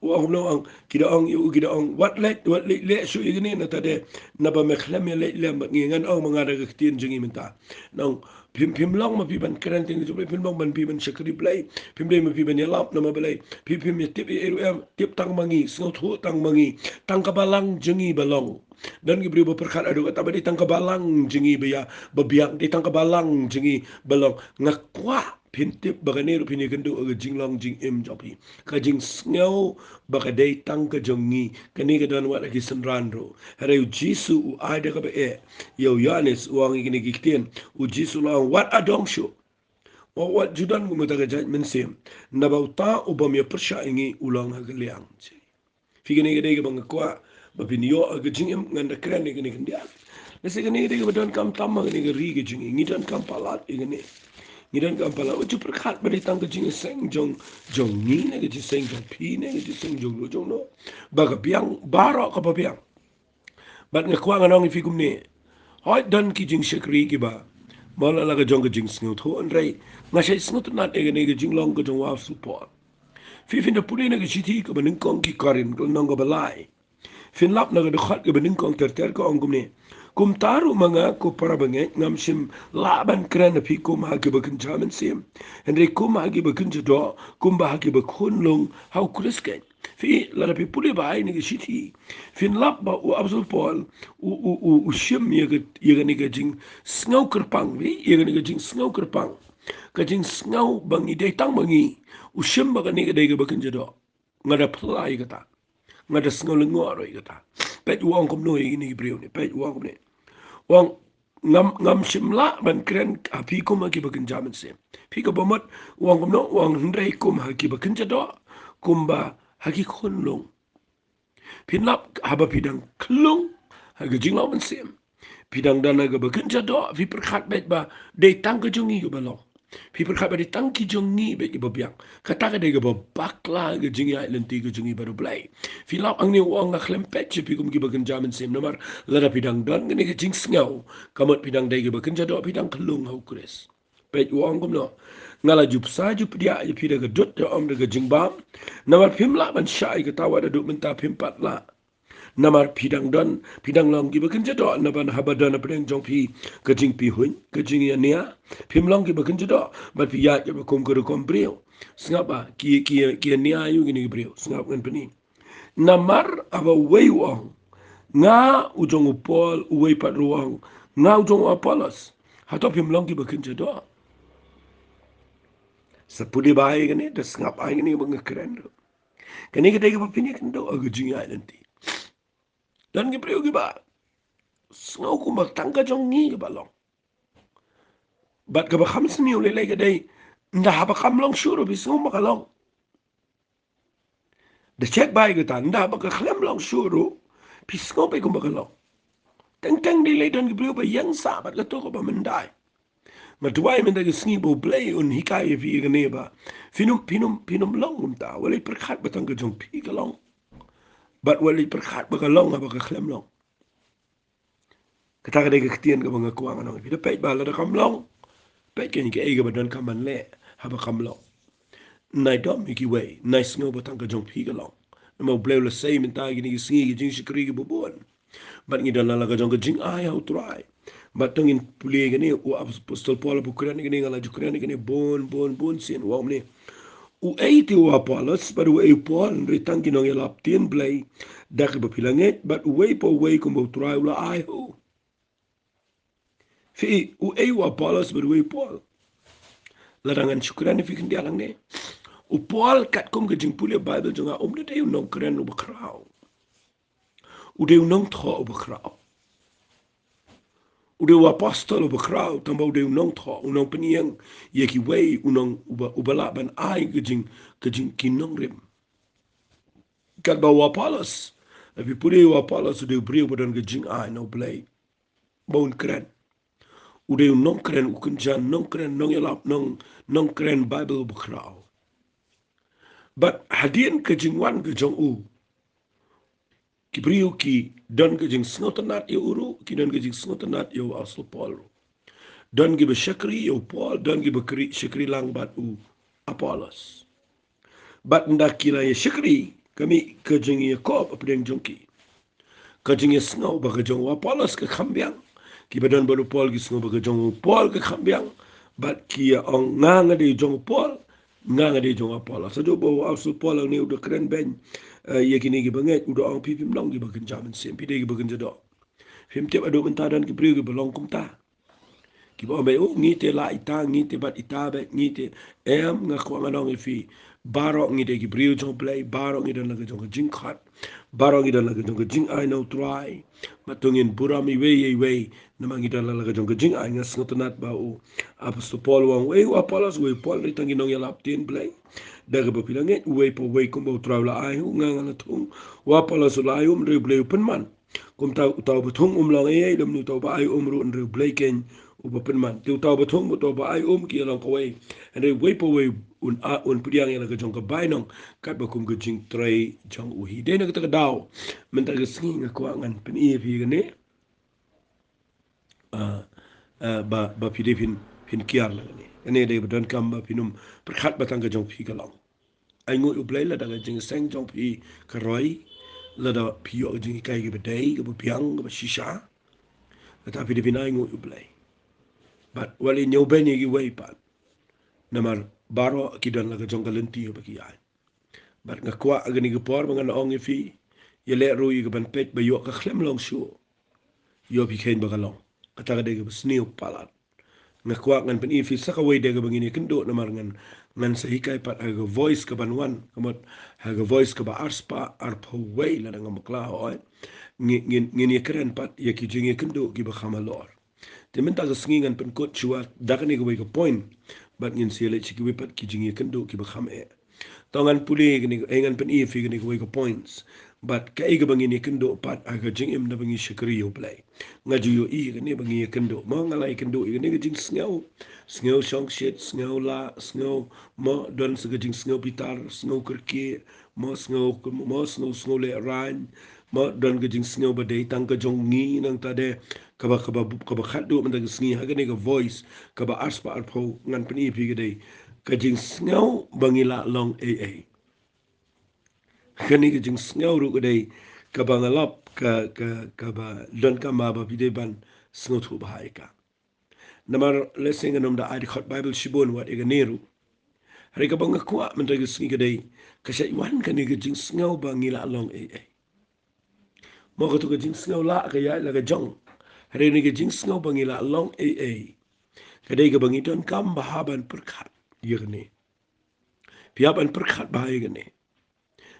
u ong kumno, ong, ki da ong ïa u, ki da ong, wat leit, wat leit leh shuh ïa kane, nangta de, naba me khlem ïaleit lem bad ngi. Ngan ong ma nga da ka ktien jong ngi mynta. Nang, phim, phim long ma phi ban kren ktien ka jong U Blei, phim long ma phi ban shakri Blei, phim dei ma phi ban ïalap namar balei? Phi, phim ïatip ei ei ruh em, tip tang ma ngi, sngewthuh tang ma ngi, tang ka balang jong ngi ba long. Don ki briew ba pyrkhat haduh katta ba dei tang ka balang jong ngi ba ïa, ba biang, dei tang ka balang jong ngi ba long. Nga kwah phin tip ba kane ruh phin ïakynduh ha ka jinglong jingim jong phi. Ka jingsngew ba ka dei tang ka jong ngi, kane ka don wat ha ki synran ruh. Hynrei u Jisu u ai da kaba eh ïa u Ïoannis, u ong ïa kine ki ktien. U Jisu u la ong, wat adong shuh. Wat, wat ju don kum uta ka jait mynsiem. Naba uta u bym ïapyrshah ïa ngi u long ha ka liang. Phi, kane ka dei kaba nga kwah ba phin ïoh ha ka jingim. Ngan da kren ïa kane khyndiat. Lehse kane ka dei kaba donkam tam ha kane ka ri ka jong ngi. Ngi donkam palat ïa kane. Ngi don ka balang, u ju pyrkhat ba dei tang ka jingïaseng jong, jong ngi ne ka jingïaseng jong phi ne ka jingïaseng jong no jong no. Ba ka biang, baroh kaba biang. Bad nga kwah ngan ong ïa phi kumne. Hooid don ki jingshakri kiba, mo, la la ka jong ka jingsngewthuh, hynrei nga shait sngewtynnat ïa kane ka jinglong ka jong u Apostol Paul. Phi, phin da pule na ka shithi kaba nyngkong ki Korinth, ka lynnong kaba lai. Phin lap na ka dkhot kaba nyngkong ter ter, ka ong kumne. Kumta ruh ma nga ko para bangeit, ngam shym lah ban kren ha phi kum ha kiba kynja mynsiem, hynrei kum ha kiba kynja doh, kumba ha kiba khunlung ha u Khrist keiñ. Phi, lada phi pule bha ïa kane ka shithi, phin lap ba u Apostol Paul u, u, u, u shim ïa ka, ïa kane ka jingsngew kyrpang, phi, ïa kane ka jingsngew kyrpang, ka jingsngew ba ngi dei tang ma ngi. U shim ba kane ka dei kaba kynja doh. Nga da phylla ïa kata. Nga da sngew lyngngoh ruh ïa kata. Peit u ong kumno ïa kine ki briew ne. Peit u ong kumne. U ong, ngam, ngam shym lah ban kren ha phi kum ha kiba kynja mynsiem. Phi, kaba mut u ong kumno, u ong hynrei kum ha kiba kynja doh, kumba ha ki khunlung. Phin lap, haba phi dang khlung ha ka jinglong mynsiem, phi dang don ha kaba kynja doh, phi pyrkhat beit ba dei tang ka jong ngi kaba long. Phi pyrkhat ba dei tang ki jong ngi beit kiba biang. Kata ka dei kaba bakla ka jingïaid lynti ka jong ngi bad U Blei. Phi lap hangne u ong, nga khlem peit sha phi kum kiba kynja mynsiem, namar lada phi dang don kane ka jingsngew, ka mut phi dang dei kiba kynja doh, phi dang khlung ha u Khrist. Peit u ong kumno. Nga la ju bsa ju pdiah ïa phi da ka dud, da ka om, da ka jingbam. Namar phim lah ban shah ïa kata, wat haduh mynta phim pat lah. Namar phi dang don, phi dang long kiba kynja doh, naba haba don hapdeng jong phi ka jingpihuiñ, ka jingïania, phim long kiba kynja doh, bad phi ïaid kiba kum ka rukom briew. Sngap ba, ki, ki, ki ïania ïa kine ki briew, sngap ngan pyni. Namar haba uwei u ong, nga u jong u Paul, uwei pat ruh u ong, nga u jong u Apollos. Hato phim long kiba kynja doh? Sa pule bha ïa kane, da sngap ïa kane ba nga kren ruh. Kane ka dei kaba pynïakynduh ha ka jingïaid lynti. Don ki briew kiba sngew kumba tang ka jong ngi kaba long. Bad kaba kham sniew lei lei ka dei, ynda haba kam long shuh ruh phi sngew ba ka long. Da check bha ïa kata, ynda haba ka khlem long shuh ruh phi sngew beit kumba ka long. Teng teng dei lei don ki briew ba ïeng sah bad kato kaba myndai. Nga duwai mynta ka sngi ba U Blei un hikai ïa phi ïa kane ba phin ym, phin ym, phin ym long kumta. Wat leit pyrkhat ba tang ka jong phi ka long. Bad wat leit pyrkhat ba ka long haba ka khlem long. Kata ka dei ka ktien kaba nga kwah ngan ong ïa phi. Da peit ba lada kam long, peit keiñ kaei kaba donkam ban leh haba kam long. Nai dom ïa kiwei, nai sngew ba tang ka jong phi ka long. Namar U Blei u la sei mynta kine ki sngi ki jingshakri kiba bun. Bad ngi don la la ka jong ka jingai ha U Trai. Bad to ngin pule kane, u Apostol Paul u kren kane, nga la ju kren kane bun bun bun sien, u ong kumne. Uei te u Apollos bad uei u Paul, hynrei tang ki nongïalap ktien Blei da kaba phi la ngeit, bad uwei pa uwei kumba U Trai u la ai ha u. Phi, uei u Apollos bad uei u Paul? Lada ngan shu kren ïa phi khyndiat hangne. U Paul katkum ka jingpule Baibl jong nga, um dei u nongkren uba khraw. U dei u nongthoh uba khraw. U dei u apostol uba khraw, tangba u dei u nongthoh, u nongpynïeng ïa kiwei, u nong uba, uba lah ban ai ka jing, ka jing ki nongrim. Katba u Apollos, lada phi pule u Apollos u dei u briew ba don ka jingai na U Blei ba un kren. U dei u nongkren, u kynja nongkren, nongïalap, nong, nongkren Baibl uba khraw. Bad hadien ka jingwan ka jong u, ki briew ki don ka jingsngewtynnat ïa u ruh, ki don ka jingsngewtynnat ïa u Apostol Paul ruh. Don kiba shakri ïa u Paul, don kiba kri, shakri lang bad u Apollos. Bad ynda ki la ïa shakri, ka mih ka jingïakob hapdeng jong ki. Ka jingïasngew ba ka jong u Apollos ka kham biang. Kiba don bad u Paul ki sngew ba ka jong u Paul ka kham biang. Bad ki ïa ong, nga nga dei jong u Paul, nga nga dei jong u Apollos. Haduh ba u Apostol Paul hangne u da kren beiñ, eh, ïa kine kiba ngeit, u da ong, phi phim long kiba kynja mynsiem, phi dei kiba kynja doh. Phim tip haduh mynta don ki briew kiba long kumta. Kiba ong beit, oh, ngi te la ita, ngi te bad ita beit, ngi te, em, nga kwah ngan ong ïa phi. Baroh ngi dei ki briew jong U Blei, baroh ngi don la ka jong ka jingkhot. Baroh ngi don la ka jong ka jingai na U Trai. Bad to ngin burom iwei ïa iwei. Namar ngi don la ka jong ka jingai. Nga sngewtynnat ba u Apostol Paul u ong, uei u Apollos, uei u Paul, hynrei tang ki nongïalap ktien Blei da kaba phi la ngeit, uwei pa uwei kumba U Trai u la ai ha u, nga nga la thung. U Apollos u la ai um, hynrei U Blei u pynman. Kumta uta uba thung um long ei ei, lymne uta uba ai um ruh, hynrei U Blei keiñ uba pynman. Te uta uba thung, uta uba ai um, ki ïa long kawei. Hynrei uwei pa uwei un a, un pdiang ïa la ka jong ka bainong katba kum ka jingtrei jong u hi. Dei na kata ka daw mynta ka sngi nga kwah ngan pyni ïa phi kane. Ah, ah, ba, ba phi dei phin, phin kiar la kane. Kane dei ba donkam ba phin ym pyrkhat ba tang ka jong phi ka long. Ainguh ïa U Blei lada ka jingïaseng jong phi ka roi, lada phi ïoh ka jinghikai kaba dei, kaba biang, kaba shisha. Kata phi dei phin ainguh ïa U Blei. Bad wat leh ñiewbeiñ ïa kiwei pat. Namar baroh ki don la ka jong ka lynti ba ki ïaid. Bad nga kwah ha kane ka por ba ngan ong ïa phi, ïa leh ruh ïa ka ban peit ba ïoh ka khlem long shuh. Ïoh phi kheiñ ba ka long. Kata ka dei kaba sniew palat. Nga kwah ngan pyni ïa phi sa kawei de kaba ngin ïakynduh namar ngan, ngan sa hikai pat ha ka voice kaban wan, ka mut ha ka voice kaba arspah arphew wei lada ngam bakla hooid. Ngin, ngin, ngin ïakren pat ïa ki jingïakynduh kiba kham halor. Te mynta ka sngi ngan pynkut shuwa da kane kawei ka point. Bad ngin sa ïaleit sha kiwei pat ki jingïakynduh kiba kham eh. To ngan pule kane, eh, ngan pyni ïa phi kane kawei ka points. Bad kaei kaba ngin ïakynduh pat ha ka jingim da ba ngi shakri ïa U Blei. Nga ju ïohi kane ba ngi ïakynduh. Mo nga la ïakynduh ïa kane ka jingsngew. Sngew shongshit, sngew lah, sngew mo don sa ka jingsngew bitar, sngew kyrkieh, mo sngew, mo sngew, sngew lehraiñ, mo don ka jingsngew ba dei tang ka jong ngi nangta de, kaba, kaba, kaba khatduh mynta ka sngi ha kane ka voice, kaba arspah arphew ngan pyni ïa phi ka dei. Ka jingsngew ba ngi lah long ei ei. Kane ka jingsngew ruh ka dei, kaba nga lap ka, ka, kaba donkam ba phi dei ban sngewthuh bha ïa ka. Namar lehse ngan ym da ai dkhot Baibl shibun wat ïa kane ruh. Hynrei kaba nga kwah mynta ka sngi ka dei, ka shait wan kane ka jingsngew ba ngi lah long ei ei. Mo kato ka jingsngew lah ka ïaid la ka jong. Hynrei kane ka jingsngew ba ngi lah long ei ei, ka dei kaba ngi donkam bha ban pyrkhat ïa kane. Phi hap ban pyrkhat bha ïa kane.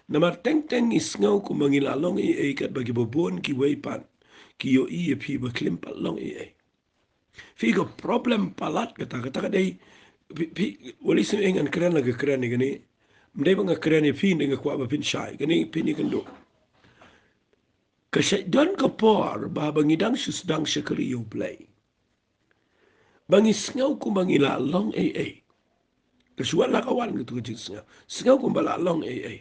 Namar teng teng ngi sngew kumba ngi lah long ei ei katba kiba bun kiwei pat ki ïohi ïa phi ba khlem pat long ei ei. Phi ka problem palat kata, kata ka dei. Phi, phi, wat lei sngewthuh ngan kren la ka kren ïa kane. Ym dei ba nga kren ïa phi, ym dei nga kwah ba phin shai, kane phin ïakynduh. Ka shait don ka por ba, ba ngi dang shu sdang shakri ïa U Blei, ba ngi sngew kumba ngi lah long ei ei. Ka shu wan la ka wan kato ka jingsngew. Sngew kumba lah long ei ei.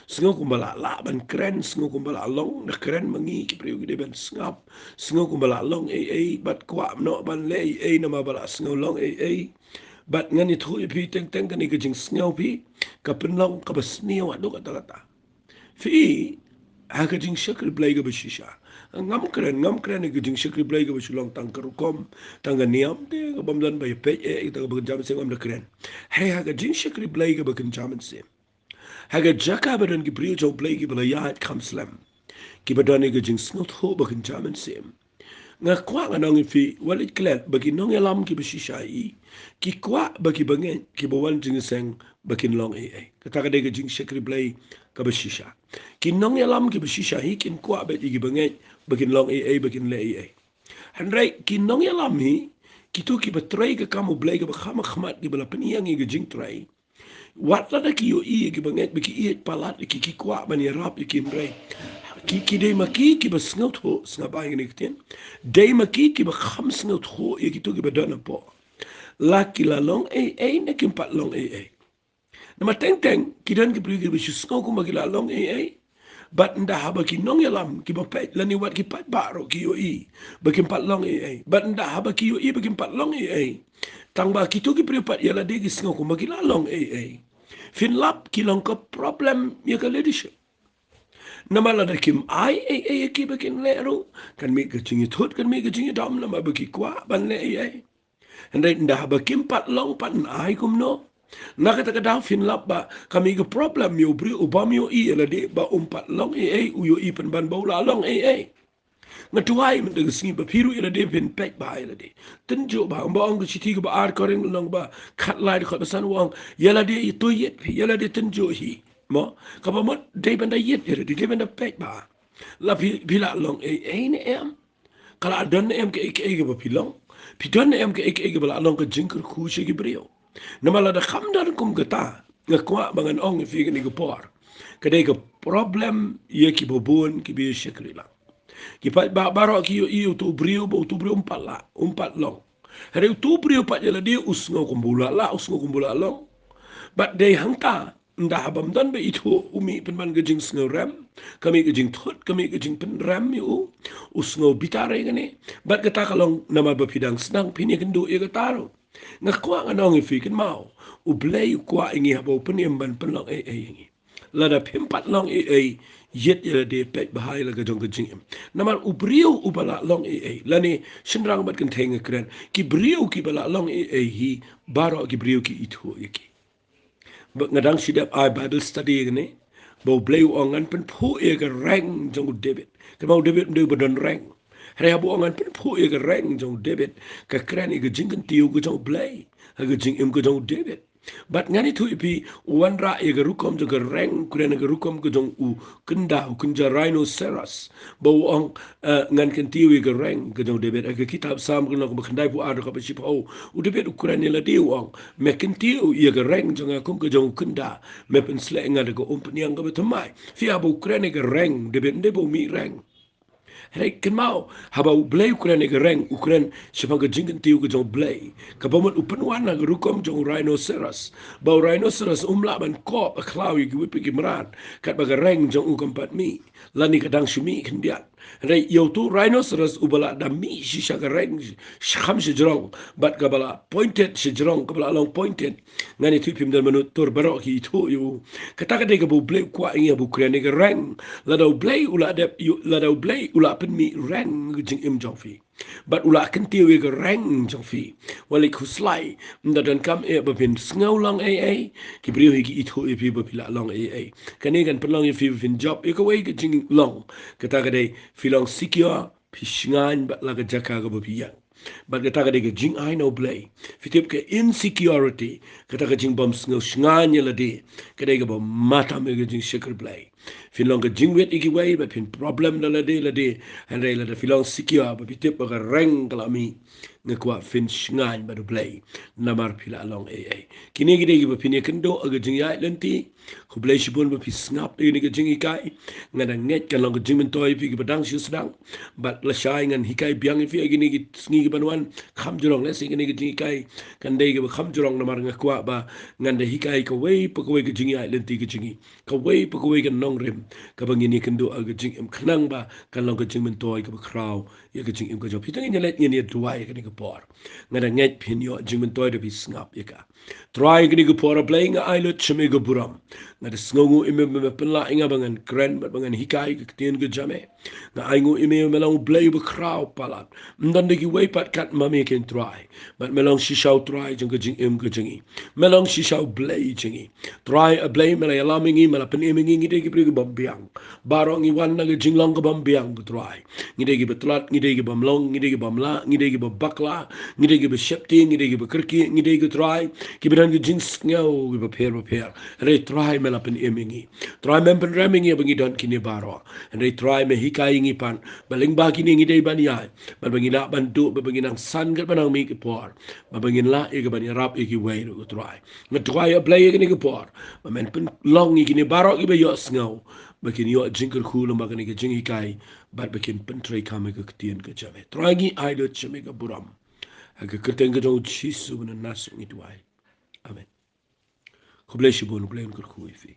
Sngew kumba lah, lah ban kren, sngew kumba lah long, da kren ma ngi ki briew ki dei ban sngap. Sngew kumba lah long ei ei, bad kwah noh ban leh ei ei, namar ba lah sngew long ei ei. Bad ngan ïathuh ïa phi teng teng kane ka jingsngew phi, ka pynlong kaba sniew haduh katta katta. Phi, ha ka jingshakri Blei kaba shisha. Ngam kren, ngam kren ha ka jingshakri Blei kaba shu long tang ka rukom, tang ka niam, te kaba ym don ba ïa peit eh, tang kaba kynja mynsiem ngam da kren. Hynrei ha ka jingshakri Blei kaba kynja mynsiem. Ha ka jaka ba don ki briew jong U Blei kiba la ïaid kham slem, kiba don ïa ka jingsngewthuh ba kynja mynsiem. Nga kwah ngan ong ïa phi, wat leit klet ba ki nongïalam kiba shisha hi, ki kwah ba kiba ngeit, kiba wan jingïaseng, ba kin long ei ei. Kata ka dei ka jingshakri Blei kaba shisha. Ki nongïalam kiba shisha hi kin kwah ba ïa kiba ngeit ba kin long ei ei, ba kin leh ei ei. Hynrei ki nongïalam hi, kito kiba trei ka kam U Blei kaba kham ha khmat, kiba la pynïeng ïa ka jingtrei, wat lada ki ïohi ïa kiba ngeit ba ki ïeit palat ïa ki, ki kwah ban ïarap ïa ki, hynrei ki, ki dei ma ki kiba sngewthuh, sngap ïa kane ka ktien. Dei ma ki kiba kham sngewthuh ïa kito kiba don hapoh. La ki la long ei ei ne kim pat long ei ei. Namar teng teng ki don ki briew kiba shu sngew kumba ki la long ei ei. Bad ynda haba ki nongïalam kiba peit lane wat ki paidbah ruh ki ïohi ba kim pat long ei ei, bad ynda haba ki ïohi ba kim pat long ei ei, tang ba kito ki briew pat ïa lade ki sngew kumba ki la long ei ei, phin lap ki long ka problem ïa ka leadership. Namar lada kim ai ei ei ïa ki ba kin leh ruh, kan mih ka jingïathut, kan mih ka jingïadom, namar ba ki kwah ban leh ei ei. Hynrei ynda haba kim pat long pat, yn ai kumno? Na kata ka daw phin lap ba ka mih ka problem ïa u briew uba ym ïohi ïa lade ba um pat long ei ei, u ïohi pynban ba u la long ei ei. Nga duwai mynta ka sngi ba phi ruh ïa lade phin peit bha ïa lade. Tynjuh bha, ym ba ong ka shithi kaba ar Korinth lynnong ba khatlai dkhot ba san, u ong ïa lade ïa to ïit phi, ïa lade tynjuh hi. Mo, kaba mut dei ban da ïit ïa lade, dei ban da peit bha. La phi, phi la long ei ei ne em? Ka la don ne em kaei kaei kaba phi long? Phi don ne em kaei kaei kaba la long ka jingkyrkhu sha ki briew? Namar lada kham don kum kata, nga kwah ba ngan ong ïa phi kane ka por, ka dei ka problem ïa kiba bun kiba ïa shakri lang. Ki paidbah baroh ki ïohi uto u briew ba uto u briew um pat lah, um pat long. Hynrei utu u briew pat ïa lade u sngew kumba u la lah, u sngew kumba u la long. Bad dei hangta, ynda haba ym don ba ithuh, u mih pynban ka jingsngew rem, ka mih ka jingthut, ka mih ka jingpynrem ïa u, u sngew bitar ïa kane. Bad kata ka long namar ba phi dang sdang phin ïakynduh ïa kata ruh. Nga kwah ngan ong ïa phi, kynmaw, U Blei u kwah ïa ngi haba u pynim ban pynlong ei ei ïa ngi. Lada phim pat long ei ei, ïit ïa lade, peit bha ïa la ka jong ka jingim. Namar u briew uba la long ei ei, lane shynrang bad kynthei nga kren, ki briew kiba la long ei ei hi, baroh ki briew ki ithuh ïa ki. Ba nga dang shu dep ai Bible study ïa kane, ba U Blei u ong, ngan pynphuh ïa ka reng jong u David. Kynmaw, u David ym dei uba don reng. Hynrei haba u ong ngan pynphuh ïa ka reng jong u David, ka kren ïa ka jingkyntiew ka jong U Blei ha ka jingim ka jong u David. Bad ngan ïathuh ïa phi, u wanrah ïa ka rukom jong ka reng, u kren ïa ka rukom ka jong u kynda, u kynja rhinoceros. Ba u ong, eh, ngan kyntiew ïa ka reng ka jong u David. Ha ka kitab Salm ka lynnong kaba khyndaiphew ar, dkhot kaba shiphew, u David u kren ïa lade, u ong, me kyntiew ïa ka reng jong nga kum ka jong u kynda, me pynsleh ïa nga da ka umphniang kaba thymmai. Phi ïa, ba u kren ïa ka reng, David ym dei ba u mih reng. Hynrei kynmaw, haba U Blei u kren ïa ka reng, u kren shaphang ka jingkyntiew ka jong U Blei, kaba mut u pynwan ha ka rukom jong u rhinoceros. Ba u rhinoceros um lah ban kop ha khlaw ïa kiwei pat ki mrad, katba ka reng jong u kam pat mih, lane ka dang shu mih khyndiat. Hynrei ïa utu u rhinoceros uba la dang mih shisha ka reng, sh-, kham shajrong, bad kaba la pointed shajrong, kaba la long pointed. Ngan ïathuh ïa phi mynta mynta, tur baroh ki ithuh ïa u. Kata ka dei kaba U Blei u kwah ïa ngi haba u kren ïa ka reng. Lada U Blei u la dep, ïa u, lada U Blei u la pynmih reng ha ka jingim jong phi, bad u la kyntiew ïa ka reng jong phi, wat leit khuslai. Ynda donkam eh ba phin sngew long ei ei, ki briew hi ki ithuh ïa phi ba phi la long ei ei. Kane kan pynlong ïa phi ba phin jop ïa kawei ka jinglong. Kata ka dei, phi long secure, phi shngaiñ bad la ka jaka kaba phi ïeng. Bad kata ka dei ka jingai na U Blei. Phi tip, ka insecurity, kata ka jingbym sngew shngaiñ ïa lade, ka dei kaba matam ïa ka jingshakri Blei. Phin long ka jingwit ïa kiwei, bad phin problem da lade lade. Hynrei lada phi long secure, ba phi tip ba ka reng ka la mih, nga kwah phin shngaiñ bad U Blei, namar phi la long ei ei. Kine ki dei kiba phin ïakynduh ha ka jingïaid lynti. Khublei shibun ba phi sngap ïa kine ki jinghikai. Nga da ngeit kan long ka jingmyntoi ïa phi kiba dang shu sdang. Bad lashai ngan hikai biang ïa phi ha kine ki sngi kiban wan. Kham jrong, lehse kine ki jinghikai kan dei kiba kham jrong, namar nga kwah ba ngan da hikai kawei pa kawei ka jingïaid lynti ka jong ngi, kawei pa kawei ka nongrim kaba ngin ïakynduh ha ka jingim, khnang ba kan long ka jingmyntoi kaba khraw ïa ka jingim ka jong phi. Te ngin ïaleit, ngin ïaduwai ha kane ka por. Nga da ngeit phin ïoh jingmyntoi da phi sngap ïa ka. Trai, ha kane ka por, A Blei, nga ai lut sha me ka burom. Nga da sngewnguh ïa me ba me pynlah ïa nga ba ngan kren bad ba ngan hikai ka ktien ka jong me. Nga ai nguh ïa me ba me long U Blei uba khraw palat. Ym don da kiwei pat kat ma me ken, Trai. Bad me long shisha U Trai jong ka jingim ka jong ngi. Me long shisha U Blei jong ngi. Trai, A Blei, me la ïalam ïa ngi, me la pynim ïa ngi, ngi dei ki briew ki bym biang. Baroh ngi wan na ka jinglong ka bym biang, ko Trai. Ngi dei kiba tlot, ngi dei ki bym long, ngi dei ki bym lah, ngi dei kiba bakla, ngi dei kiba sheptieng, ngi dei kiba kyrkieh, ngi dei, ko Trai, kiba don ki jingsngew kiba pher bapher. Hynrei Trai, me la pynim ïa ngi. Trai, mem pynrem ïa ngi ba ngi don kine baroh. Hynrei Trai, me hikai ïa ngi pat ba lyngba kine ngi dei ban ïaid, bad ba ngi lah ban duh, bad ba ngi nang san katba nang mih ki por, bad ba ngin lah ïa kaban ïarap ïa kiwei ruh, ko Trai. Nga duwai, A Blei, ha kane ka por, ba men pynlong ïa kine baroh kiba ïohsngew ba kin ïoh jingkyrkhu lyngba kane ka jinghikai, bad ba kin pyntreikam ïa ka ktien ka jong me. Trai, ngi ai lut sha me ka burom. Ha ka kyrteng ka jong U Jisu ba nang nasuk ngi duwai. Amen. Khublei shibun, U Blei un kyrkhu ïa phi.